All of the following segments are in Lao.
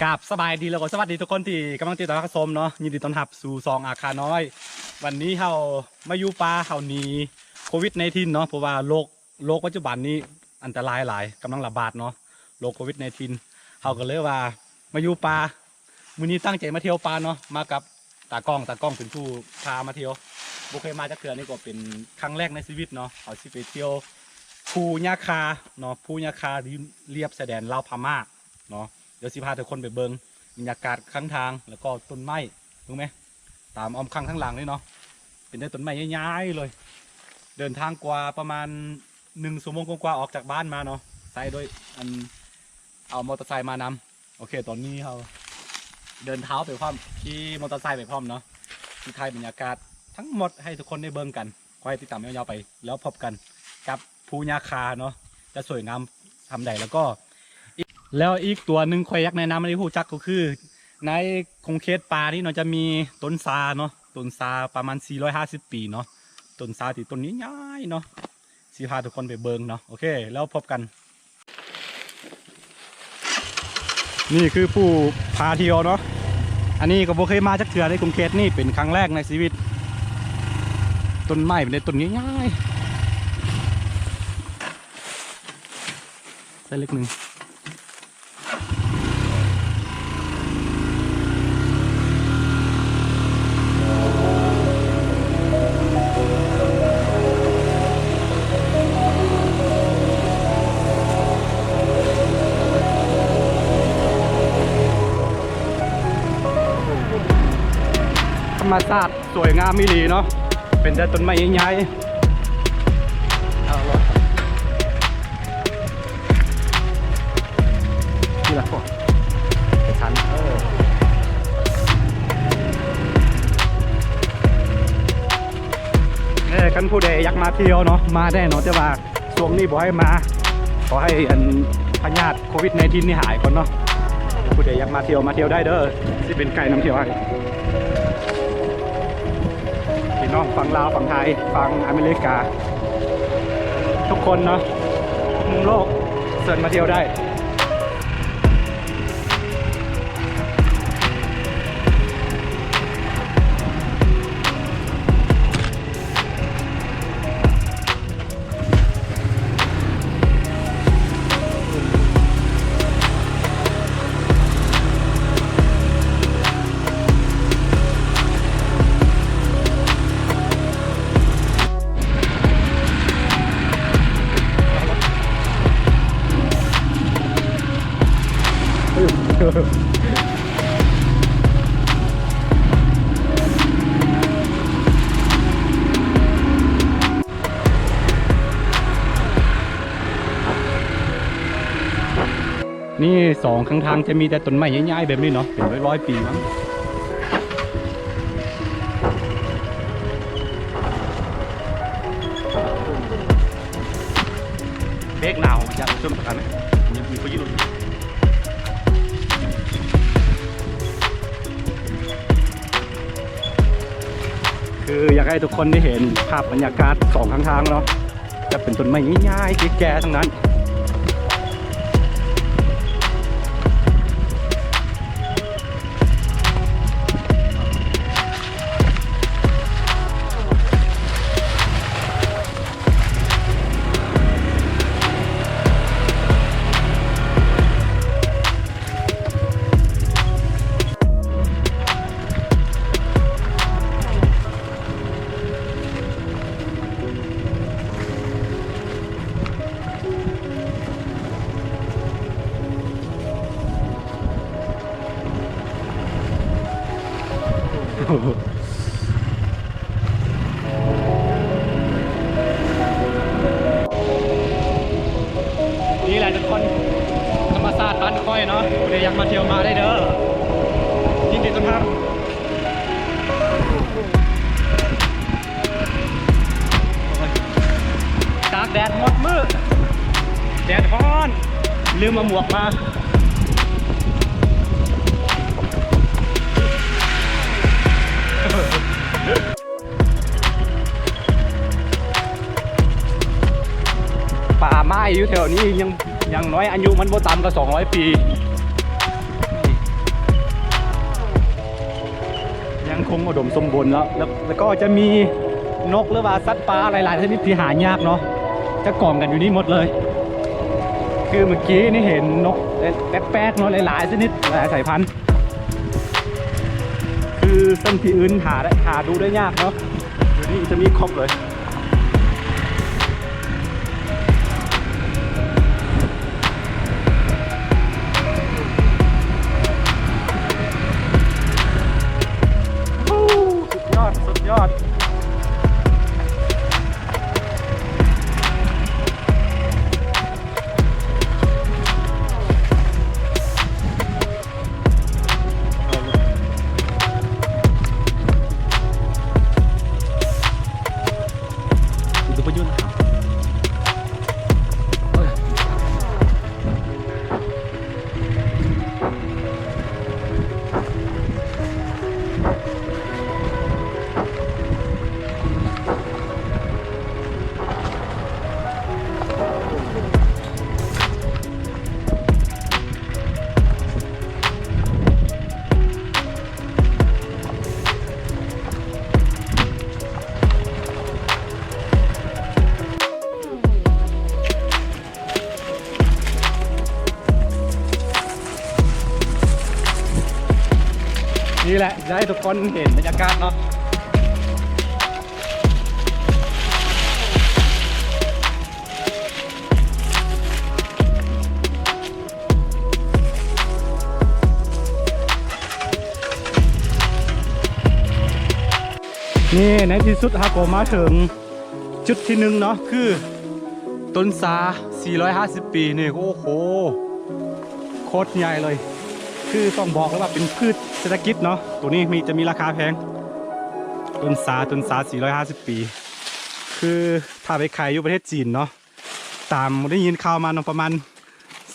ກາບສະບາຍດີ ແລ້ວກໍສະຫວັດດີທຸກຄົນທີ່ກຳລັງຕິດຕາມຮັບຊົມເນາະ. ຍິນດີຕ້ອນຮັບສູ່ຊ່ອງອາຄານ້ອຍ. ວັນນີ້ເຮົາມາຢູ່ປ່າ ເຮົາໜີໂຄວິດ nineteen ເນາະ ເພາະວ່າໂລກ ໂລກປັດຈຸບັນນີ້ອັນຕະລາຍຫຼາຍ ກຳລັງລະບາດເນາະ ໂລກໂຄວິດ nineteen. ເຮົາກໍເລີຍວ່າມາຢູ່ປ່າ ມື້ນີ້ຕັ້ງໃຈມາທ່ຽວປ່າເນາະ ມາກັບຕາກ້ອງ ຕາກ້ອງເປັນຜູ້ພາມາທ່ຽວ ບໍ່ເຄີຍມາຈັກເທື່ອ ນີ້ກໍເປັນຄັ້ງແລກໃນຊີວິດເນາະ. ເຮົາຊິໄປທ່ຽວພູຍາຄາເນາະ ພູຍາຄາທີ່ລຽບຊາຍແດນລາວພະມ້າເນາະ. ດຽວຊິພາທຸກຄົນໄປເບິ່ງບັນຍາກາດຂ້າງທາງ ແລ້ວກໍຕົ້ນໄມ້ ເບິ່ງແມ ຕາມອ້ອມຂ້າງທາງຫຼັງນີ້ເນາະ ເປັນແຕ່ຕົ້ນໄມ້ໃຫຍ່ໆເລີຍ. ເດີນທາງກວ່າປະມານໜຶ່ງຊົ່ວໂມງກວ່າໆ ອອກຈາກບ້ານມາເນາະ ໃຊ້ໂດຍ ອັນ ເອົາມໍເຕີໄຊມານຳ. ໂອເຄ ຕອນນີ້ເຮົາເດີນເທົ້າໄປພ້ອມ ຂີ່ມໍເຕີໄຊໄປພ້ອມເນາະ ຊິຖ່າຍບັນຍາກາດທັງໝົດໃຫ້ທຸກຄົນໄດ້ເບິ່ງກັນ. ຂໍໃຫ້ຕິດຕາມຍາວໆໄປ ແລ້ວພົບກັນກັບພູຍາຄາເນາະ ຈະສວຍງາມສ່ຳໃດ. ແລ້ວກໍ ແລ້ວອີກຕົວໜຶ່ງຂ້ອຍຢາກແນະນຳໃຫ້ຮູ້ຈັກກໍຄື ໃນຂົງເຂດປ່ານີ້ເນາະ ຈະມີຕົ້ນຊາເນາະ ຕົ້ນຊາປະມານສີ່ຮ້ອຍຫ້າສິບປີເນາະ ຕົ້ນຊາທີ່ຕົ້ນໃຫຍ່ໆເນາະ. ຊິພາທຸກຄົນໄປເບິ່ງເນາະ. ໂອເຄ ແລ້ວພົບກັນ. ນີ້ຄືຜູ້ພາທ່ຽວເນາະ ອັນນີ້ກໍບໍ່ເຄີຍມາຈັກເທື່ອໃນຂົງເຂດນີ້ ເປັນຄັ້ງແລກໃນຊີວິດ. ຕົ້ນໄມ້ເປັນຕົ້ນໃຫຍ່ໆ ໃສ່ເລັກໜຶ່ງ. ທຳມະຊາດ ສວຍງາມອີ່ຫຼີເນາະ ເປັນແຕ່ຕົ້ນໄມ້ໃຫຍ່ໆ. ນີ້ລະ ໄປທັນ ເອີ ເອີ ຄັນຜູ້ໃດຢາກມາທ່ຽວເນາະ ມາໄດ້ເນາະ ແຕ່ວ່າ ຊ່ວງນີ້ບໍ່ໃຫ້ມາ ຂໍໃຫ້ອັນພະຍາດໂຄວິດ nineteen ນີ້ຫາຍກ່ອນເນາະ. ຜູ້ໃດຢາກມາທ່ຽວ ມາທ່ຽວໄດ້ເດີ ຊິເປັນໄກນຳທ່ຽວໃຫ້. ພີ່ນ້ອງຝັ່ງລາວ ຝັ່ງໄທ ຝັ່ງອາເມລິກາ ທຸກຄົນເນາະ ທຸກມຸມໂລກ ເຊີນມາທ່ຽວໄດ້. ນີ້ສອງຂ້າງທາງຈະມີແຕ່ຕົ້ນໄມ້ໃຫຍ່ໆແບບນີ້ເນາະ ເປັນຮ້ອຍໆປີມັ້ງ. ເບຣກໜາວ ຢາກຊົມປະກັນ ຍັງມີຜູ້ຍິງລົດ. ຄືຢາກໃຫ້ທຸກຄົນໄດ້ເຫັນພາບບັນຍາກາດສອງຂ້າງທາງເນາະ ຈະເປັນຕົ້ນໄມ້ໃຫຍ່ໆ ແກ່ໆ ທັງນັ້ນ. ມາທ່ຽວມາໄດ້ເດີ ຍິນດີຕ້ອນຮັບ. ຕາກແດດໝົດມື້ ແດດຮ້ອນ ລືມເອົາໝວກມາ. ປ່າໄມ້ຢູ່ແຖວນີ້ຍັງ ຢ່າງໜ້ອຍອາຍຸມັນບໍ່ຕ່ຳກວ່າສອງຮ້ອຍປີ. ຍັງຄົງອຸດົມສົມບູນເນາະ ແລ້ວ ແລ້ວກໍຈະມີນົກ ຫຼືວ່າສັດປ່າຫຼາຍໆຊະນິດທີ່ຫາຍາກເນາະ ຈະກອງກັນຢູ່ນີ້ໝົດເລີຍ. ຄືເມື່ອກີ້ນີ້ເຫັນນົກແປກໆເນາະ ຫຼາຍໆຊະນິດ ຫຼາຍສາຍພັນ ຄືເຊິ່ງທີ່ອື່ນຫາໄດ້ ຫາດູໄດ້ຍາກເນາະ ຢູ່ນີ້ຈະມີຄົບເລີຍ. ໂອ້ ສຸດຍອດ ສຸດຍອດ. ນີ້ແຫຼະ ຢາກໃຫ້ທຸກຄົນເຫັນບັນຍາກາດເນາະ. ນີ້ໃນທີ່ສຸດເຮົາກໍມາເຖິງຈຸດທີໜຶ່ງເນາະ ຄືຕົ້ນຊາສີ່ຮ້ອຍຫ້າສິບປີນີ້. ໂອ້ໂຫ ໂຄດໃຫຍ່ເລີຍ ຄືຕ້ອງບອກເລີຍວ່າເປັນພືດເສດຖະກິດເນາະ ໂຕນີ້ມີ ຈະມີລາຄາແພງ. ຕົ້ນຊາ ຕົ້ນຊາສີ່ຮ້ອຍຫ້າສິບປີ ຄືຖ້າໄປຂາຍຢູ່ປະເທດຈີນເນາະ ຕາມໄດ້ຍິນຂ່າວມາເນາະ ປະມານ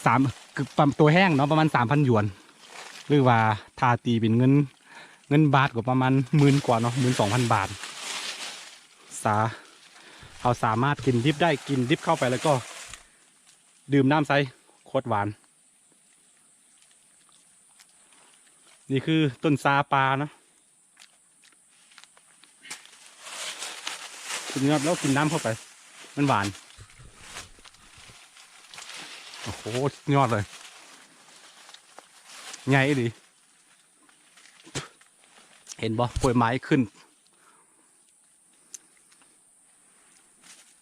ສາມ ຄື ປະມານ ໂຕແຫ້ງເນາະ ປະມານສາມພັນຢວນ ຫຼືວ່າຖ້າຕີເປັນເງິນ ເງິນບາດກໍປະມານໝື່ນກວ່າເນາະ ໝື່ນສອງພັນບາດ. ຊາ ເຮົາສາມາດກິນດິບໄດ້ ກິນດິບເຂົ້າໄປແລ້ວກໍດື່ມນ້ຳໃສ່ ໂຄດຫວານ. ນີ້ຄືຕົ້ນຊາປ່າເນາະ. ສຸດຍອດແລ້ວ ກິນນ້ຳເຂົ້າໄປ ມັນຫວານ. ໂອ້ໂຫ ສຸດຍອດເລີຍ ໃຫຍ່ອີ່ຫຼີ. ເຫັນບໍ່ ກ້ວຍໄມ້ຂຶ້ນ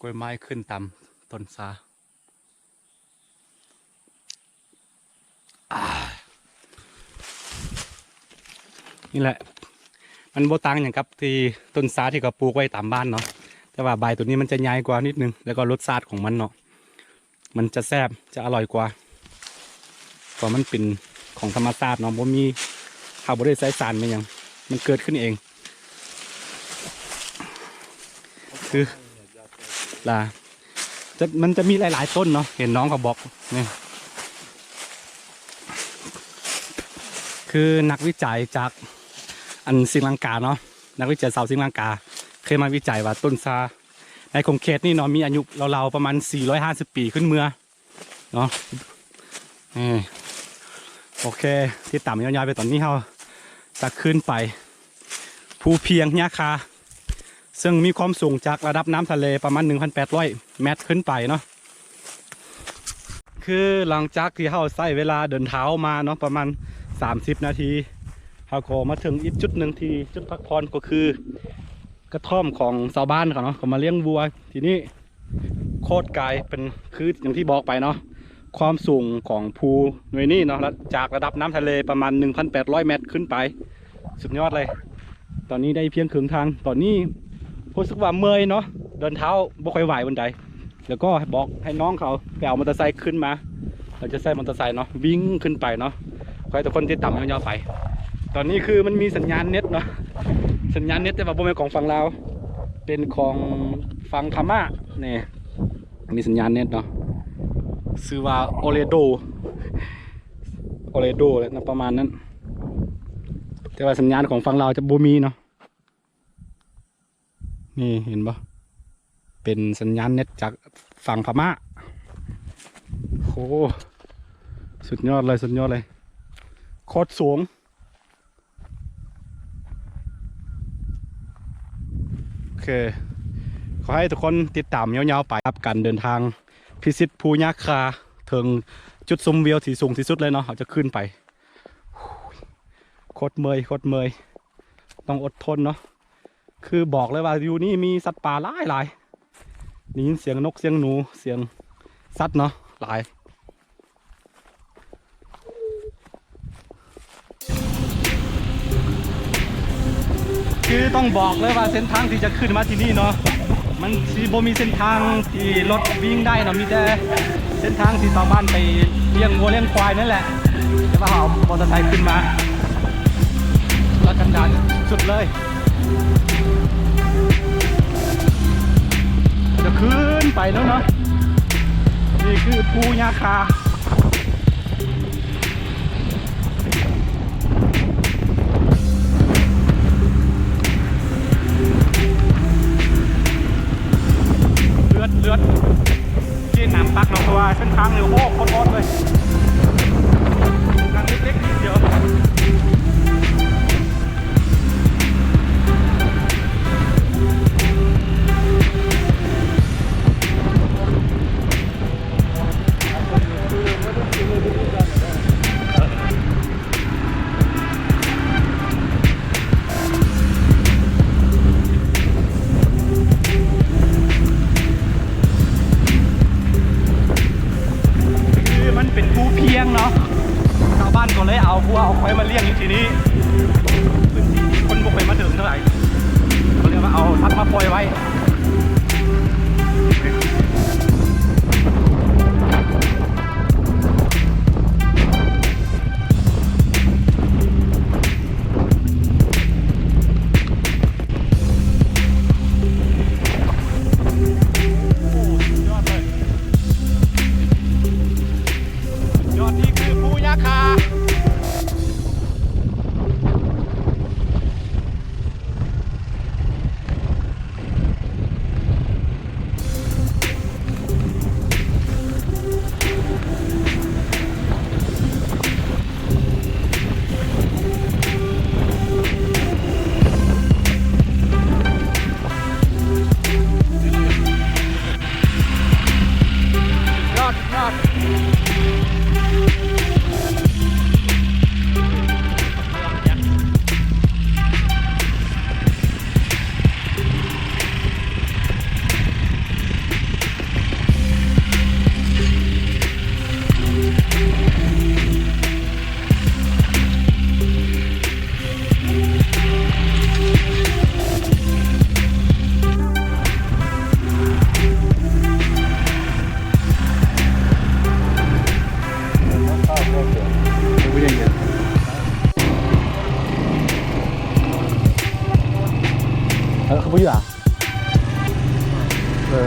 ກ້ວຍໄມ້ຂຶ້ນຕາມຕົ້ນຊາ. ນີ້ແຫຼະ ມັນບໍ່ຕ່າງຫຍັງກັບທີ່ຕົ້ນຊາທີ່ເຂົາປູກໄວ້ຕາມບ້ານເນາະ ແຕ່ວ່າໃບໂຕນີ້ມັນຈະໃຫຍ່ກວ່ານິດໜຶ່ງ ແລ້ວກໍລົດຊາດຂອງມັນເນາະ ມັນຈະແຊບ ຈະອະລ່ອຍກວ່າ ເພາະມັນເປັນຂອງທຳມະຊາດເນາະ ບໍ່ມີ ເຮົາບໍ່ໄດ້ໃຊ້ສານແມ່ນຫຍັງ ມັນເກີດຂຶ້ນເອງ. ຄືລະ ຈະ ມັນຈະມີຫຼາຍໆຕົ້ນເນາະ ເຫັນນ້ອງເຂົາບອກນີ້ ຄືນັກວິໄຈຈາກອັນສີລັງກາເນາະ ນັກວິໄຈຊາວສີລັງກາ ເຄີຍມາວິໄຈວ່າຕົ້ນຊາໃນຂົງເຂດນີ້ເນາະ ມີອາຍຸລາວໆປະມານສີ່ຮ້ອຍຫ້າສິບປີຂຶ້ນເມືອ ເນາະ. ນີ້ ໂອເຄ ຕິດຕາມຍາວໆໄປ. ຕອນນີ້ເຮົາຈະຂຶ້ນໄປພູພຽງຍາຄາ ເຊິ່ງມີຄວາມສູງຈາກລະດັບນ້ຳທະເລປະມານໜຶ່ງພັນແປດຮ້ອຍແມັດຂຶ້ນໄປເນາະ. ຄືຫຼັງຈາກທີ່ເຮົາໃຊ້ເວລາເດີນເທົ້າມາເນາະ ປະມານສາມສິບນາທີ ເຮົາກໍມາເຖິງອີກຈຸດໜຶ່ງທີ່ຈຸດພັກຜ່ອນ ກໍຄືກະທ່ອມຂອງຊາວບ້ານເຂົາເນາະ ເຂົາມາລ້ຽງວັວທີ່ນີ້. ໂຄດກາຍເປັນ ຄືຢ່າງທີ່ບອກໄປເນາະ ຄວາມສູງຂອງພູໜ່ວຍນີ້ເນາະ ລະ ຈາກລະດັບນ້ຳທະເລປະມານໜຶ່ງພັນແປດຮ້ອຍແມັດຂຶ້ນໄປ ສຸດຍອດເລີຍ. ຕອນນີ້ໄດ້ພຽງເຄິ່ງທາງ ຕອນນີ້ຮູ້ສຶກວ່າເມື່ອຍເນາະ ເດີນເທົ້າບໍ່ຄ່ອຍໄຫວປານໃດ ແລ້ວກໍບອກໃຫ້ນ້ອງເຂົາໄປເອົາມໍເຕີໄຊຂຶ້ນມາ ເຮົາຈະໃຊ້ມໍເຕີໄຊເນາະ ວິ່ງຂຶ້ນໄປເນາະ. ໃຫ້ທຸກຄົນຕິດຕາມຍາວໆໄປ. ຕອນນີ້ຄືມັນມີສັນຍານເນັດເນາະ, ສັນຍານເນັດ ແຕ່ວ່າບໍ່ແມ່ນຂອງຝັ່ງລາວ, ເປັນຂອງຝັ່ງພະມ້າ. ນີ້ ມີສັນຍານເນັດເນາະ, ຊື່ວ່າໂອເລໂດ ໂອເລໂດແຫຼະນະ ປະມານນັ້ນ, ແຕ່ວ່າສັນຍານຂອງຝັ່ງລາວຈະບໍ່ມີເນາະ. ນີ້ເຫັນບໍ່? ເປັນສັນຍານເນັດຈາກຝັ່ງພະມ້າ. ໂອ້ ສຸດຍອດເລີຍ ສຸດຍອດເລີຍ, ໂຄດສູງ. ໂອເຄ ຂໍໃຫ້ທຸກຄົນຕິດຕາມຍາວໆໄປກັບການເດີນທາງພິຊິດພູຍາຄາ ເຖິງຈຸດຊົມວິວທີ່ສູງທີ່ສຸດເລີຍເນາະ. ເຮົາຈະຂຶ້ນໄປ. ໂຄດເມື່ອຍ ໂຄດເມື່ອຍ, ຕ້ອງອົດທົນເນາະ. ຄືບອກເລີຍວ່າຢູ່ນີ້ມີສັດປ່າຫຼາຍໆ, ໄດ້ຍິນສຽງນົກ ສຽງໜູ ສຽງສັດເນາະ ຫຼາຍ. ຄືຕ້ອງບອກເລີຍວ່າເສັ້ນທາງທີ່ຈະຂຶ້ນມາທີ່ນີ້ເນາະ ມັນຊິບໍ່ມີເສັ້ນທາງທີ່ລົດວິ່ງໄດ້ເນາະ, ມີແຕ່ເສັ້ນທາງທີ່ຊາວບ້ານໄປລ້ຽງງົວລ້ຽງຄວາຍນັ້ນແຫຼະ. ແຕ່ວ່າເຮົາເອົາມໍເຕີໄຊຂຶ້ນມາ ລາດຄັນດານສຸດເລີຍ. ຈະຂຶ້ນໄປແລ້ວເນາະ, ນີ້ຄືພູຍາຄາ. ເລືອດ ເລືອດ ເຈນນ້ຳຕັກເນາະ, ເພາະວ່າເສັ້ນທາງນີ້ ໂອ້ໂຫ ໂຄດໂຫດເລີຍ, ທາງເລັກໆນິດດຽວ. ຄືມັນເປັນພູພຽງເນາະ, ຊາວບ້ານກໍເລີຍເອົາງົວເອົາຄວາຍມາລ້ຽງຢູ່ທີ່ນີ້, ພື້ນທີ່ທີ່ຄົນບໍ່ຄ່ອຍມາເຖິງເທົ່າໃດ, ເຂົາເລີຍວ່າເອົາສັດມາປ່ອຍໄວ້. ໂອ້ ສຸດຍອດເລີຍ, ຍອດນີ້ຄືພູຍາຄາ. ຍອດ ຍອດ. ເອີ ເຂົາບໍ່ຢູ່ອະ? ເອີ.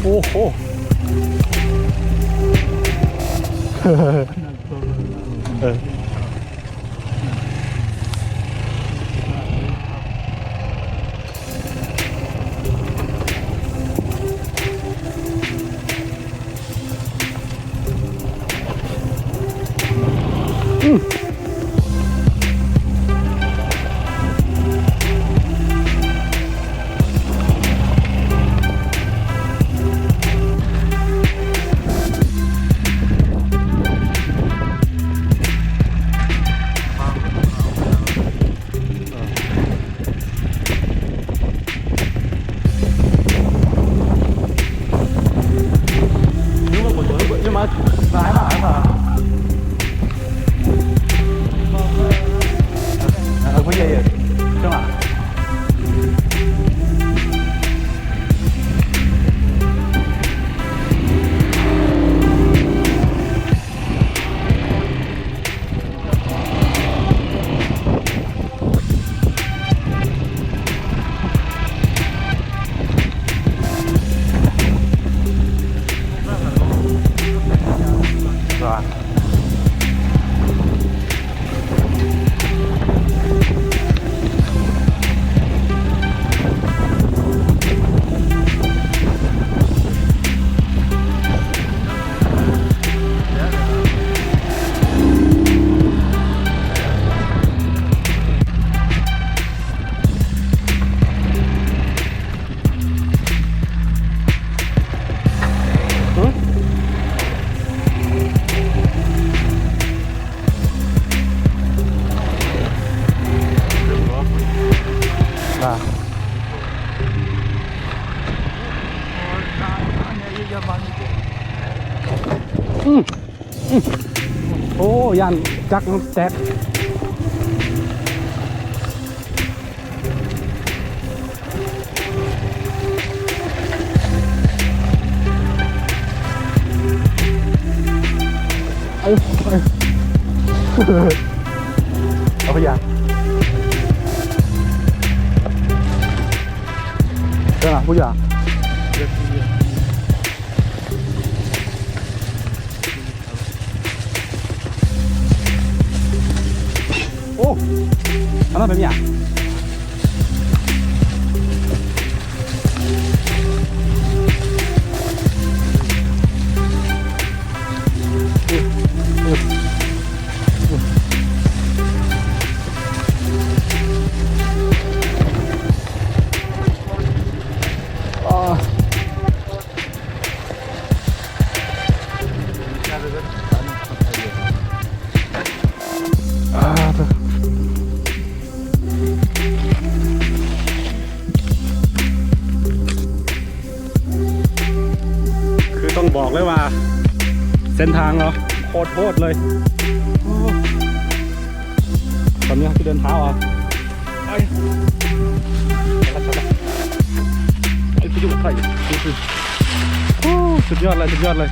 ໂອ້ໂຫ ເອີ. ອືມ.啊，不，也，也，干嘛？ ອືມ ອືມ ໂອ້ ຢ້ານຈັກມັນແຕກ. ເອົາ ເອົາ ເອົາພະຍາ ເດີນະ ພະຍາ. ໂອ້ ອັນນັ້ນເປັນຫຍັງ? ຄືຕ້ອງບອກເລີຍວ່າ ເສັ້ນທາງເນາະ ໂຄດໂຫດເລີຍ. ໂອ້ ຕອນນີ້ເຮົາຊິເດີນເທົ້າເອົາ. ໄປ ໄປຢູ່ໄທ. ໂອ້ ສຸດຍອດເລີຍ ສຸດຍອດເລີຍ.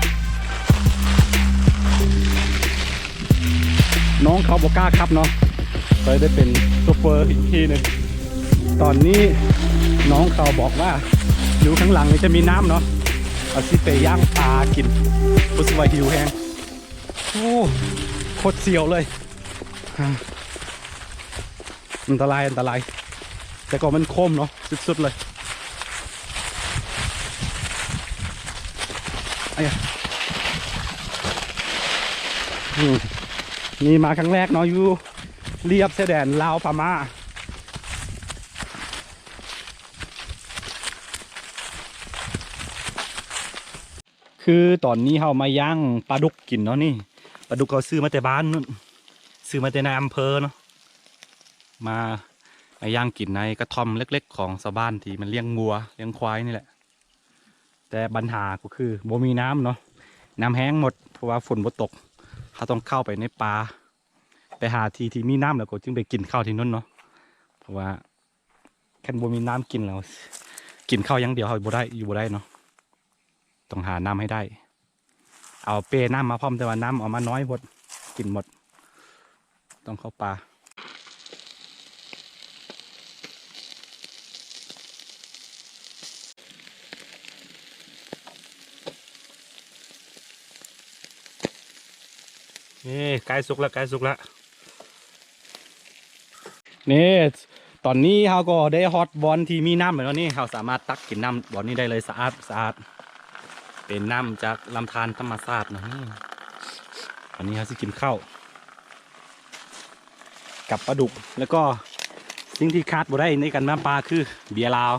ນ້ອງເຂົາບໍ່ກ້າຂັບເນາະ ກໍເລີຍໄດ້ເປັນໂຊເຟີອີກທີໜຶ່ງ. ຕອນນີ້ນ້ອງເຂົາບອກວ່າ ຢູ່ຂ້າງຫຼັງນີ້ຈະມີນ້ຳເນາະ ເຮົາຊິໄປຍ່າງປາກິນ ຮູ້ສຶກວ່າຫິວແຮງ. ໂອ້ ໂຄດສຽວເລີຍ. ອັນຕະລາຍ ອັນຕະລາຍ ແຕ່ກໍມັນຄົມເນາະ ສຸດໆເລີຍ. ອາ ອືມ ນີ້ມາຄັ້ງແລກເນາະ ຢູ່ລຽບຊາຍແດນລາວພະມ້າ. ຄືຕອນນີ້ເຮົາມາຍ່າງປາດຸກກິນເນາະ. ນີ້ປາດຸກເຮົາຊື້ມາແຕ່ບ້ານນັ້ນ ຊື້ມາແຕ່ໃນອຳເພີເນາະ ມາ ມາຍ່າງກິນໃນກະທ່ອມເລັກໆຂອງຊາວບ້ານທີ່ມັນລ້ຽງງົວລ້ຽງຄວາຍນີ້ແຫຼະ. ແຕ່ບັນຫາກໍຄືບໍ່ມີນ້ຳເນາະ ນ້ຳແຫ້ງໝົດ ເພາະວ່າຝົນບໍ່ຕົກ. ເຮົາຕ້ອງເຂົ້າໄປໃນປ່າ ໄປຫາທີ່ທີ່ມີນ້ຳ ແລ້ວກໍຈຶ່ງໄປກິນເຂົ້າທີ່ນັ້ນເນາະ ເພາະວ່າ ຄັນບໍ່ມີນ້ຳກິນແລ້ວ ກິນເຂົ້າຢ່າງດຽວເຮົາບໍ່ໄດ້ ຢູ່ບໍ່ໄດ້ເນາະ ຕ້ອງຫານ້ຳໃຫ້ໄດ້. ເອົາເປ້ນ້ຳມາພ້ອມ ແຕ່ວ່ານ້ຳເອົາມານ້ອຍໂພດ ກິນໝົດ ຕ້ອງເຂົ້າປ່າ. ເອີ ໃກ້ສຸກແລ້ວ ໃກ້ສຸກແລ້ວ. ນີ້ ຕອນນີ້ເຮົາກໍໄດ້ຮອດບ່ອນທີ່ມີນ້ຳແລ້ວເນາະ. ນີ້ເຮົາສາມາດຕັກກິນນ້ຳບ່ອນນີ້ໄດ້ເລີຍ ສະອາດ ສະອາດ ເປັນນ້ຳຈາກລຳທານທຳມະຊາດເນາະ. ນີ້ ຕອນນີ້ເຮົາຊິກິນເຂົ້າກັບປາດຸກ ແລ້ວກໍສິ່ງທີ່ຂາດບໍ່ໄດ້ໃນການນຳປາຄືເບຍລາວ.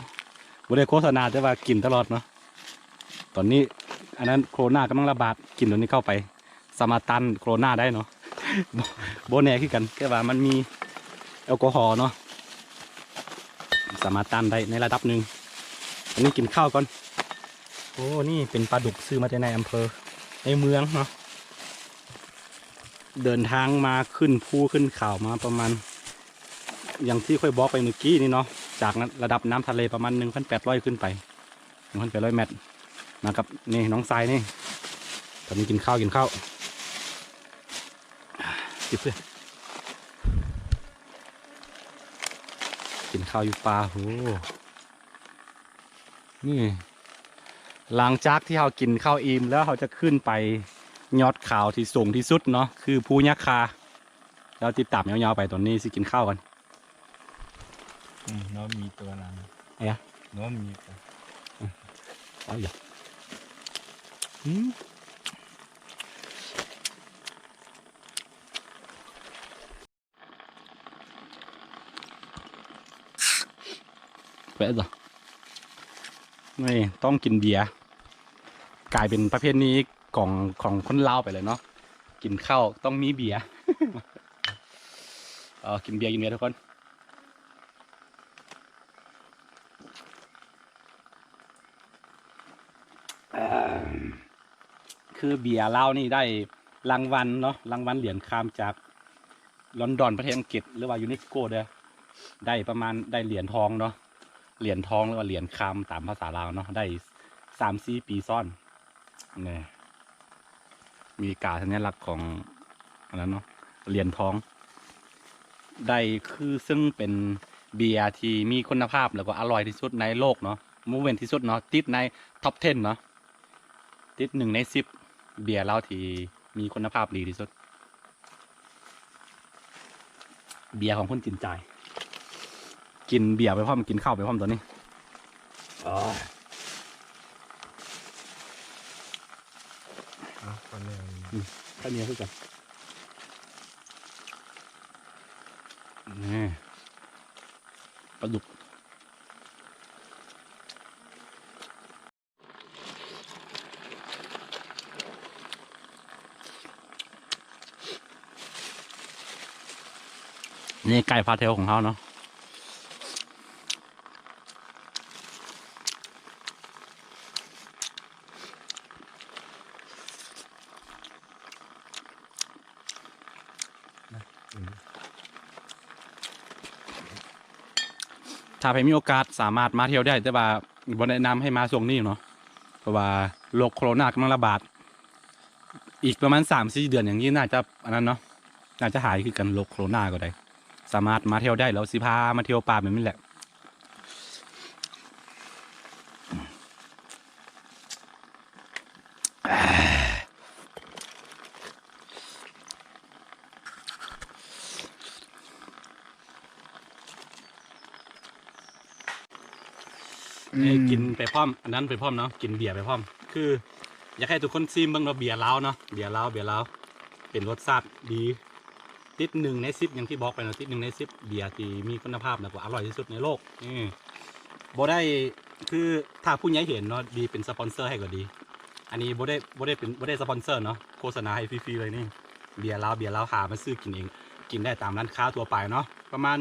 ບໍ່ໄດ້ໂຄສະນາ ແຕ່ວ່າກິນຕະຫຼອດເນາະ. ຕອນນີ້ ອັນນັ້ນ ໂຄໂຣນາກຳລັງລະບາດ ກິນໂຕນີ້ເຂົ້າໄປ ສາມາດຕ້ານໂຄໂຣນາໄດ້ເນາະ. ບໍ່ ບໍ່ແນ່ຄືກັນ ແຕ່ວ່າມັນມີແອລກໍຮໍເນາະ ສາມາດຕ້ານໄດ້ໃນລະດັບໜຶ່ງ. ອັນນີ້ກິນເຂົ້າກ່ອນ. ໂອ້ ນີ້ເປັນປາດຸກຊື້ມາແຕ່ໃນອຳເພີ ໃນເມືອງເນາະ. ເດີນທາງມາຂຶ້ນພູຂຶ້ນເຂົາມາປະມານ ຢ່າງທີ່ຂ້ອຍບອກໄປເມື່ອກີ້ນີ້ເນາະ ຈາກລະດັບນ້ຳທະເລປະມານໜຶ່ງພັນແປດຮ້ອຍຂຶ້ນໄປ ໜຶ່ງພັນແປດຮ້ອຍແມັດນະຄັບ. ນີ້ນ້ອງຊາຍນີ້ ຕອນນີ້ກິນເຂົ້າ ກິນເຂົ້າ ກິນເຂົ້າຢູ່ປ່າ. ໂຫ ນີ້ ຫຼັງຈາກທີ່ເຮົາກິນເຂົ້າອີ່ມແລ້ວ ເຮົາຈະຂຶ້ນໄປຍອດເຂົາທີ່ສູງທີ່ສຸດເນາະ ຄືພູຍັກຄາ. ແລ້ວຕິດຕາມຍາວໆໄປ. ຕອນນີ້ຊິກິນເຂົ້າກ່ອນ. ອືມ ນ້ອງມີຕົວນັ້ນ ເອີຍ ນ້ອງມີຕົວ ເອົາຢູ່ ອືມ. ແປະ ນີ້ຕ້ອງກິນເບຍ ກາຍເປັນປະເພນີຂອງ ຂອງຄົນລາວໄປເລີຍເນາະ ກິນເຂົ້າຕ້ອງມີເບຍ. ເອີ ກິນເບຍ ກິນເບຍທຸກຄົນ. ຄືເບຍລາວນີ້ໄດ້ລາງວັນເນາະ ລາງວັນຫຼຽນຄຳຈາກລອນດອນ ປະເທດອັງກິດ ຫຼືວ່າຢູເນສໂກເດີ້ ໄດ້ປະມານ ໄດ້ຫຼຽນທອງເນາະ ຫຼຽນທອງ ຫຼືວ່າຫຼຽນຄຳຕາມພາສາລາວເນາະ ໄດ້ສາມສີ່ປີຊ້ອນ. ນີ້ ມີກາສັນຍາລັກຂອງອັນນັ້ນເນາະ ຫຼຽນທອງ ໄດ້ ຄືເຊິ່ງເປັນເບຍທີ່ມີຄຸນນະພາບ ແລ້ວກໍອະລ່ອຍທີ່ສຸດໃນໂລກເນາະ ບໍ່ແມ່ນທີ່ສຸດເນາະ ຕິດໃນທັອບເທັນເນາະ ຕິດໜຶ່ງໃນສິບເບຍລາວທີ່ມີຄຸນນະພາບດີທີ່ສຸດ. ເບຍຂອງຄົນຈິນໃຈ ກິນເບຍໄປພ້ອມ ກິນເຂົ້າໄປພ້ອມຕອນນີ້. ເອົາ ຂ້າວໜຽວ ອືມ ຂ້າວໜຽວຄືກັນ. ນີ້ ປາດຸກ. ນີ້ໄກ່ພາເທວຂອງເຮົາເນາະ ຖ້າໃຜມີໂອກາດສາມາດມາທ່ຽວໄດ້ ແຕ່ວ່າບໍ່ແນະນຳໃຫ້ມາຊ່ວງນີ້ເນາະ ເພາະວ່າໂລກໂຄໂຣນາກຳລັງລະບາດ ອີກປະມານສາມສີ່ເດືອນຫຍັງນີ້ ໜ້າຈະອັນນັ້ນເນາະ ໜ້າຈະຫາຍຄືກັນ ໂລກໂຄໂຣນາກໍໄດ້. ສາມາດມາທ່ຽວໄດ້ ແລ້ວຊິພາມາທ່ຽວປ່າແບບນີ້ແຫຼະ. ອືມ ກິນໄປພ້ອມ ອັນນັ້ນໄປພ້ອມເນາະ ກິນເບຍໄປພ້ອມ. ຄື ຢາກໃຫ້ທຸກຄົນຊີມເບິ່ງເນາະ ເບຍລາວເນາະ ເບຍລາວ ເບຍລາວ ເປັນລົດຊາດດີ ຕິດໜຶ່ງໃນສິບ ຢ່າງທີ່ບອກໄປເນາະ ຕິດໜຶ່ງໃນສິບ ເບຍທີ່ມີຄຸນນະພາບ ແລ້ວກໍອະລ່ອຍທີ່ສຸດໃນໂລກ. ນີ້ ບໍ່ໄດ້ ຄື ຖ້າຜູ້ໃຫຍ່ເຫັນເນາະ ດີເປັນສະປອນເຊີໃຫ້ກໍດີ. ອັນນີ້ບໍ່ໄດ້ ບໍ່ໄດ້ເປັນ ບໍ່ໄດ້ສະປອນເຊີເນາະ ໂຄສະນາໃຫ້ຟຣີໆເລີຍນີ້. ເບຍລາວ ເບຍລາວ ຫາມາຊື້ກິນເອງ ກິນໄດ້ຕາມຮ້ານຄ້າທົ່ວໄປເນາະ ປະມານ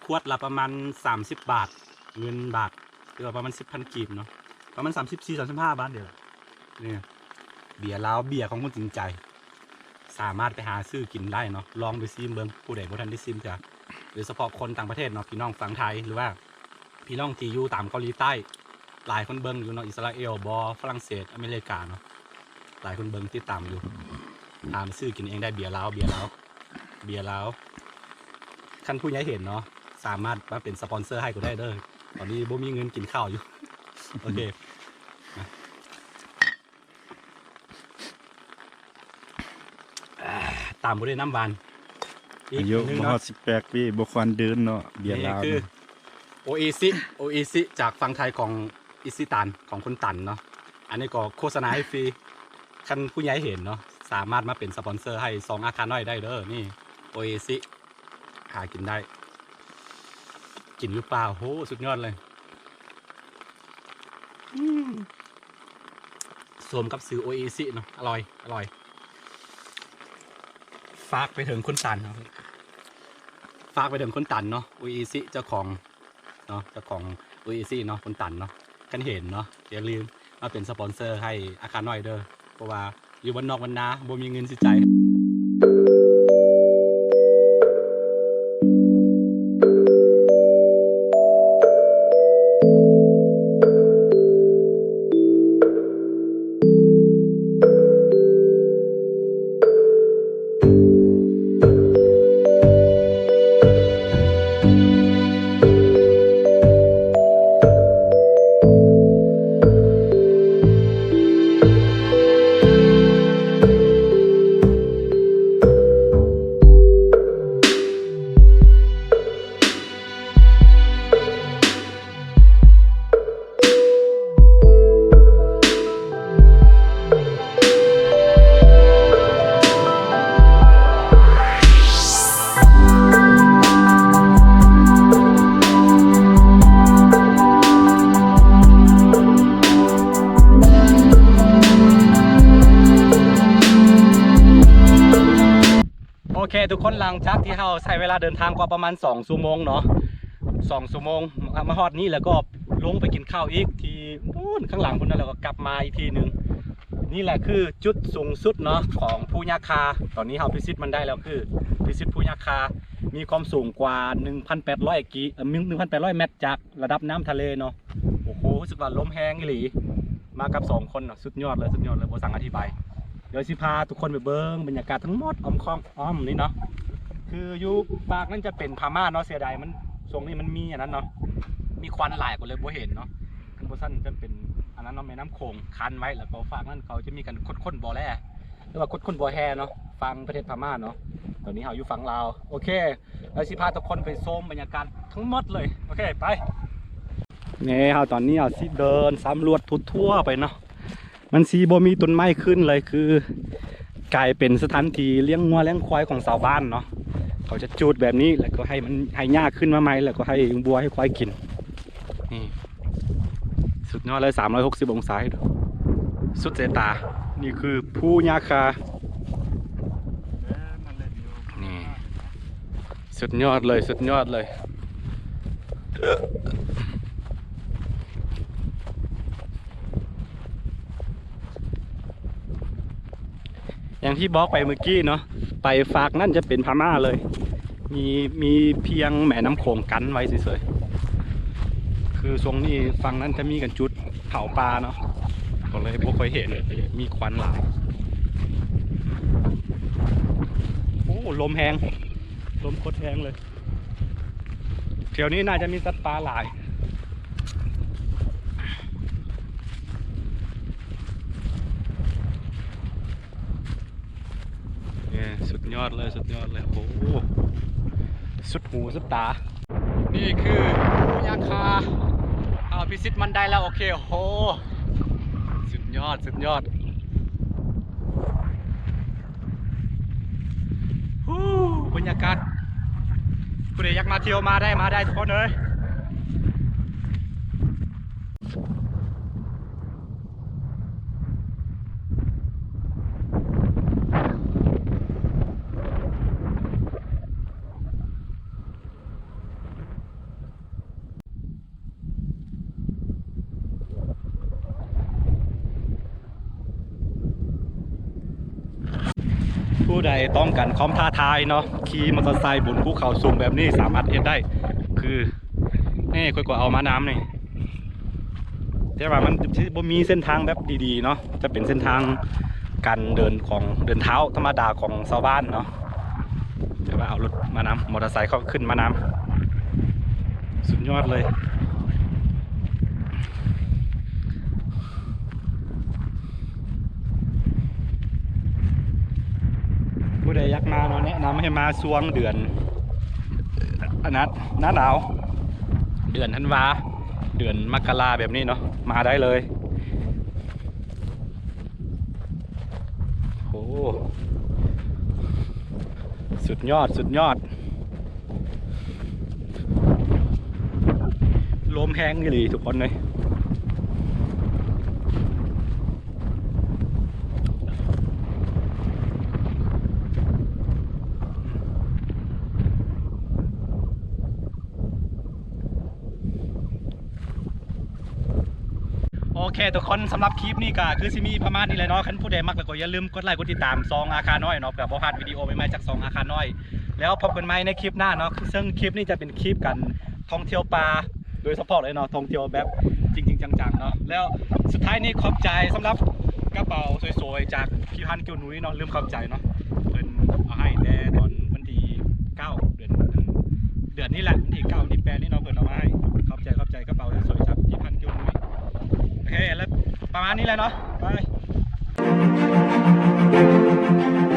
ຂວດລະປະມານສາມສິບບາດ ເງິນບາດ ຫຼືວ່າປະມານສິບພັນກີບເນາະ ປະມານສາມສິບສີ່ ສາມສິບຫ້າບາດນີ້ແຫຼະ. ນີ້ ເບຍລາວ ເບຍຂອງຄົນຈິງໃຈ ສາມາດໄປຫາຊື້ກິນໄດ້ເນາະ ລອງໄປຊີມເບິ່ງ ຜູ້ໃດບໍ່ທັນໄດ້ຊີມເທື່ອ ໂດຍສະເພາະຄົນຕ່າງປະເທດເນາະ ພີ່ນ້ອງຝັ່ງໄທ ຫຼືວ່າ ພີ່ນ້ອງທີ່ຢູ່ຕາມເກົາຫຼີໃຕ້ ຫຼາຍຄົນເບິ່ງຢູ່ເນາະ ອິດສະຣາເອວບໍ ຝຣັ່ງເສດ ອາເມລິກາເນາະ ຫຼາຍຄົນເບິ່ງຕິດຕາມຢູ່. ຫາມາຊື້ກິນເອງໄດ້ ເບຍລາວ ເບຍລາວ ເບຍລາວ. ຄັນຜູ້ໃຫຍ່ເຫັນເນາະ ສາມາດມາເປັນສະປອນເຊີໃຫ້ກໍໄດ້ເດີ້ ຕອນນີ້ບໍ່ມີເງິນກິນເຂົ້າຢູ່. ໂອເຄ ຕາມດ້ວຍນ້ຳຫວານ ອາຍຸບໍ່ຮອດສິບແປດປີ ບໍ່ຄວນດື່ມເນາະ ເບຍລາວ. ນີ້ຄືໂອເອຊິ ໂອເອຊິຈາກຝັ່ງໄທຂອງອິຊິຕັນ ຂອງຄຸນຕັນເນາະ. ອັນນີ້ກໍໂຄສະນາໃຫ້ຟຣີ ຄັນຜູ້ໃຫຍ່ເຫັນເນາະ ສາມາດມາເປັນສະປອນເຊີໃຫ້ຊ່ອງອາຄານ້ອຍໄດ້ເດີ້. ນີ້ໂອເອຊິ ຫາກິນໄດ້ ກິນຢູ່ປ່າ ໂຫ ສຸດຍອດເລີຍ. ອືມ ສົມກັບຊື່ໂອເອຊິເນາະ ອະລ່ອຍ ອະລ່ອຍ. ຝາກໄປເຖິງຄຸນຕັນເນາະ ຝາກໄປເຖິງຄຸນຕັນເນາະ ໂອເອຊິເຈົ້າຂອງເນາະ ເຈົ້າຂອງໂອເອຊິເນາະ ຄຸນຕັນເນາະ. ຄັນເຫັນເນາະ ຢ່າລືມມາເປັນສະປອນເຊີໃຫ້ອາຄານ້ອຍເດີ້ ເພາະວ່າຢູ່ບ້ານນອກບ້ານນາ ບໍ່ມີເງິນຊິຈ່າຍ. ໂອເຄທຸກຄົນ, ຫຼັງຈາກທີ່ເຮົາໃຊ້ເວລາເດີນທາງກວ່າປະມານສອງຊົ່ວໂມງເນາະ, ສອງຊົ່ວໂມງ ມາຮອດນີ້ແລ້ວກໍລົງໄປກິນເຂົ້າອີກທີ່ພຸ້ນ ຂ້າງຫຼັງພຸ້ນນະ, ແລ້ວກໍກັບມາອີກທີໜຶ່ງ. ນີ້ແຫຼະຄືຈຸດສູງສຸດເນາະຂອງພູຍາຄາ. ຕອນນີ້ເຮົາພິຊິດມັນໄດ້ແລ້ວ, ຄືພິຊິດພູຍາຄາ ມີຄວາມສູງກວ່າໜຶ່ງພັນແປດຮ້ອຍກີ ເອີ ໜຶ່ງພັນແປດຮ້ອຍແມັດຈາກ ລະດັບນ້ຳທະເລເນາະ. ໂອ້ໂຫ ຮູ້ສຶກວ່າລົມແຮງອີ່ຫຼີ, ມາກັບສອງຄົນເນາະ. ສຸດຍອດເລີຍ ສຸດຍອດເລີຍ ບໍ່ສັງອະທິບາຍ. ດຽວຊິພາທຸກຄົນໄປເບິ່ງບັນຍາກາດທັງໝົດອ້ອມຂອງ ອ້ອມນີ້ເນາະ. ຄືຢູ່ຟາກນັ້ນຈະເປັນພະມ້າເນາະ, ເສຍດາຍມັນ ຊ່ວງນີ້ມັນມີອັນນັ້ນເນາະ, ມີຄວັນຫຼາຍກໍເລີຍບໍ່ເຫັນເນາະ. ຄັນບໍ່ຊັ້ນຈະເປັນອັນນັ້ນເນາະ, ແມ່ນ້ຳໂຂງກັ້ນໄວ້, ແລ້ວກໍຟາກນັ້ນເຂົາຈະມີການຂຸດຄົ້ນບໍ່ແຮ່ ຫຼືວ່າຂຸດຄົ້ນບໍ່ແຮ່ເນາະ, ຝັ່ງປະເທດພະມ້າເນາະ. ຕອນນີ້ເຮົາຢູ່ຝັ່ງລາວ. ໂອເຄ ແລ້ວຊິພາທຸກຄົນໄປຊົມບັນຍາກາດທັງໝົດເລີຍ. ໂອເຄ ໄປ. ນີ້ເຮົາ ຕອນນີ້ເຮົາຊິເດີນສຳຫຼວດທົ່ວໆໄປເນາະ. ມັນຊິບໍ່ມີຕົ້ນໄມ້ຂຶ້ນເລີຍ, ຄືກາຍເປັນສະຖານທີ່ລ້ຽງງົວລ້ຽງຄວາຍຂອງຊາວບ້ານເນາະ. ເຂົາຈະຈູດແບບນີ້ ແລ້ວກໍໃຫ້ມັນ ໃຫ້ຫຍ້າຂຶ້ນມາໃໝ່ ແລ້ວກໍໃຫ້ງົວໃຫ້ຄວາຍກິນ. ນີ້ ສຸດຍອດເລີຍ ສາມຮ້ອຍຫົກສິບອົງສາ, ສຸດສາຍຕາ. ນີ້ຄືພູຍາຄາ. ນີ້ ສຸດຍອດເລີຍ ສຸດຍອດເລີຍ. ຢ່າງທີ່ບອກໄປເມື່ອກີ້ເນາະ, ໄປຟາກນັ້ນຈະເປັນພະມ້າເລີຍ, ມີ ມີພຽງແມ່ນ້ຳໂຂງກັ້ນໄວ້ເສີຍໆ. ຄືຊ່ວງນີ້ຝັ່ງນັ້ນຈະມີການຈູດເຜົາປ່າເນາະ, ກໍເລີຍບໍ່ຄ່ອຍເຫັນ, ມີຄວັນຫຼາຍ. ໂອ້ ລົມແຮງ ລົມໂຄດແຮງເລີຍ. ແຖວນີ້ໜ້າຈະມີສັດປ່າຫຼາຍ. ເອີ ສຸດຍອດເລີຍ ສຸດຍອດເລີຍ. ໂອ້ ສຸດຫູສຸດຕາ. ນີ້ຄືພູຍາຄາ, ເຮົາພິຊິດມັນໄດ້ແລ້ວ. ໂອເຄ ໂອ້ ສຸດຍອດ ສຸດຍອດ. ຮູ້ ບັນຍາກາດ, ຜູ້ໃດຢາກມາທ່ຽວມາໄດ້ ມາໄດ້ທຸກຄົນເອີຍ. ຜູ້ໃດຕ້ອງການຄວາມທ້າທາຍເນາະ, ຂີ່ມໍເຕີໄຊບົນພູເຂົາສູງແບບນີ້ສາມາດເຮັດໄດ້. ຄື ນີ້ຂ້ອຍກໍເອົາມານຳນີ້, ແຕ່ວ່າມັນຈະບໍ່ມີເສັ້ນທາງແບບດີໆເນາະ, ຈະເປັນເສັ້ນທາງການເດີນຂອງ ເດີນເທົ້າທຳມະດາຂອງຊາວບ້ານເນາະ. ແຕ່ວ່າເອົາລົດມານຳ, ມໍເຕີໄຊເຂົາຂຶ້ນມານຳ. ສຸດຍອດເລີຍ. ຜູ້ໃດຢາກມາເນາະ, ແນະນຳໃຫ້ມາຊ່ວງເດືອນ ອັນນັ້ນ ໜ້າໜາວ, ເດືອນທັນວາ ເດືອນມັກກະລາແບບນີ້ເນາະ, ມາໄດ້ເລີຍ. ໂອ້ ສຸດຍອດ ສຸດຍອດ. ລົມແຮງອີ່ຫຼີທຸກຄົນເອີຍ. ໂອເຄທຸກຄົນ, ສຳລັບຄລິບນີ້ກໍຄືຊິມີປະມານນີ້ແຫຼະເນາະ. ຄັນຜູ້ໃດມັກແລ້ວກໍຢ່າລືມກົດໄລກົດຕິດຕາມຊ່ອງອາຄານ້ອຍເນາະ, ເພື່ອບໍ່ພາດວິດີໂອໃໝ່ໆຈາກຊ່ອງອາຄານ້ອຍ. ແລ້ວພົບກັນໃໝ່ໃນຄລິບໜ້າເນາະ, ເຊິ່ງຄລິບນີ້ຈະເປັນຄລິບການທ່ອງທ່ຽວປ່າໂດຍສະເພາະເລີຍເນາະ, ທ່ອງທ່ຽວແບບຈິງໆຈັງໆເນາະ. ແລ້ວສຸດທ້າຍນີ້ຂອບໃຈສຳລັບກະເປົາສວຍໆຈາກພີ່ພັນ ເກີ້ວນຸ້ຍເນາະ, ລືມຂອບໃຈເນາະ, ເພິ່ນເອົາໃຫ້ແຕ່ຕອນວັນທີເກົ້າ ເດືອນ ເດືອນນີ້ແຫຼະ, ວັນທີເກົ້າ ວັນທີແປດນີ້ເນາະ, ເພິ່ນເອົາມາໃຫ້. ຂອບໃຈ ຂອບໃຈກະເປົາສວຍໆຈາກພີ່ພັນ ເກີ້ວນຸ້ຍ. ໂອເຄ ແລ້ວປະມານນີ້ແຫຼະເນາະ, ບາຍ.